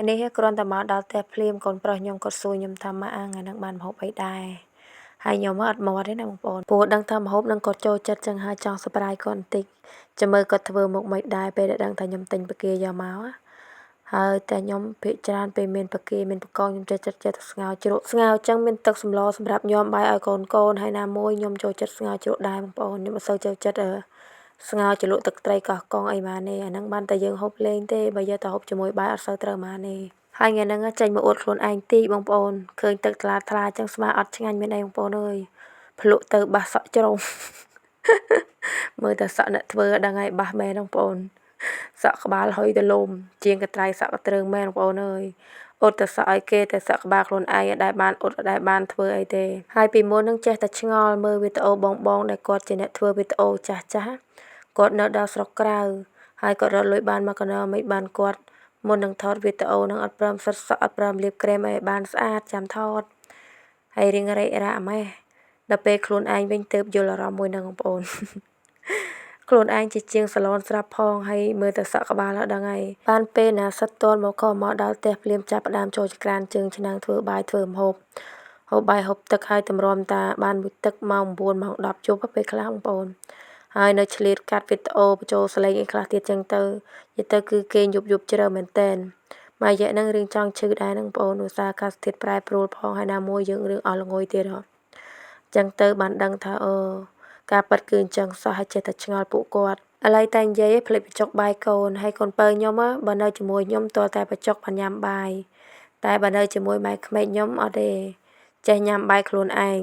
ថ្ងៃនេះគ្រាន់តែមកដល់ផ្ទះភ្លាមកូនប្រុសខ្ញុំក៏សួរខ្ញុំថាម៉ាក់ថ្ងៃហ្នឹងបានម្ហូបអីដែរហើយខ្ញុំអត់មាត់ទេណាបងប្អូនព្រោះដឹងថាម្ហូបនឹងគាត់ចូលចិត្តចឹងហើយចង់ surprise គាត់បន្តិចចាំមើលគាត់ធ្វើមុខមិនដែរពេលដែលដឹងថាខ្ញុំទិញបង្គាយកមកហើយតែខ្ញុំភាគច្រើនពេលមានបង្គាមានបង្កងខ្ញុំចេះចិត្តចេះតែស្ងោរជ្រក់ស្ងោរចឹងមានទឹកសម្លសម្រាប់ញ៉ាំបាយឲ្យកូនកូនហើយណាមួយខ្ញុំចូលចិត្តស្ងោរជ្រក់ដែរបងប្អូនខ្ញុំអត់សូវចូលចិត្តស្ងោរជ្រលក់ទឹកត្រីកោះកុងអីម៉ានេះអាហ្នឹងបានតែយើងហូបលេងទេបើយកទៅហូបជាមួយបាយអត់សូវត្រូវម៉ានេះហើយថ្ងៃហ្នឹងចេញមកអួតខ្លួនឯងតិចបងប្អូនឃើញទឹកថ្លាថ្លាចឹងស្មាអត់ឆ្ងាញ់មានអីបងប្អូនអើយភ្លក់ទៅបាសសក់ជ្រុងមើលតែសក់អ្នកធ្វើដឹងហើយបាសមែនបងប្អូនសក់ក្បាលហុយទៅលំជាងកត្រៃសក់កទ្រើងមែនបងប្អូនអើយអត់តែសក់ឲ្យគេតែសក់ក្បាលខ្លួនឯងដែលបានអត់ដែលបានធ្វើអីទេហើយពីមុននឹងចេះតែឆ្ងល់មើលវីដេអូបងបងដែលគាត់ជាអ្នកធ្វើវីដេអូចាស់ចាស់គាត់នៅដល់ស្រុកក្រៅហើយគាត់រកលុយបានមកកណោមិនបានគាត់មុននឹងថតវីដេអូនឹងអត់ព្រមសិតសក់អត់ព្រមលាបក្រែមឲ្យបានស្អាតចាំថតហើយរៀងរេករ៉ាម៉េះដល់ពេលខ្លួនឯងវិញទៅយល់អារម្មណ៍មួយនឹងបងប្អូនខ្លួនឯងជាជាងសាឡនស្រាប់ផងហើយមើលតែសក់ក្បាលដល់ដឹងហើយបានពេលណាសិតតនមកក៏មកដល់ផ្ទះភ្លាមចាប់ផ្ដើមចូលចក្រានជើងឆ្នាំងធ្វើបាយធ្វើម្ហូបហូបបាយហូបទឹកហើយតម្រាំតាបានមួយទឹកម៉ោង9ម៉ោង10យប់ពេលខ្លះបងប្អូនហើយនៅឆ្លៀតកាត់វីដេអូបញ្ចូលសលេងអីខ្លះទៀតចឹងទៅនិយាយទៅគឺគេយប់យប់ជ្រៅមែនតែនមួយរយៈហ្នឹងរឿងចង់ឈឺដែរហ្នឹងបងប្អូនឧស្សាហ៍អាកាសធាតុប្រែប្រួលផងហើយណាមួយយើងរឿងអស់ល្ងុយទៀតហ៎ចឹងទៅបានដឹងថាអឺការប៉ັດគឺអញ្ចឹងសោះហើយចេះតែឆ្ងល់ពួកគាត់ឥឡូវតែនិយាយភ្លេចបញ្ចុកបាយកូនហើយកូនពៅខ្ញុំបើនៅជាមួយខ្ញុំទាល់តែបញ្ចុកបានញ៉ាំបាយតែបើនៅជាមួយម៉ែក្មេកខ្ញុំអត់ទេចេះញ៉ាំបាយខ្លួនឯង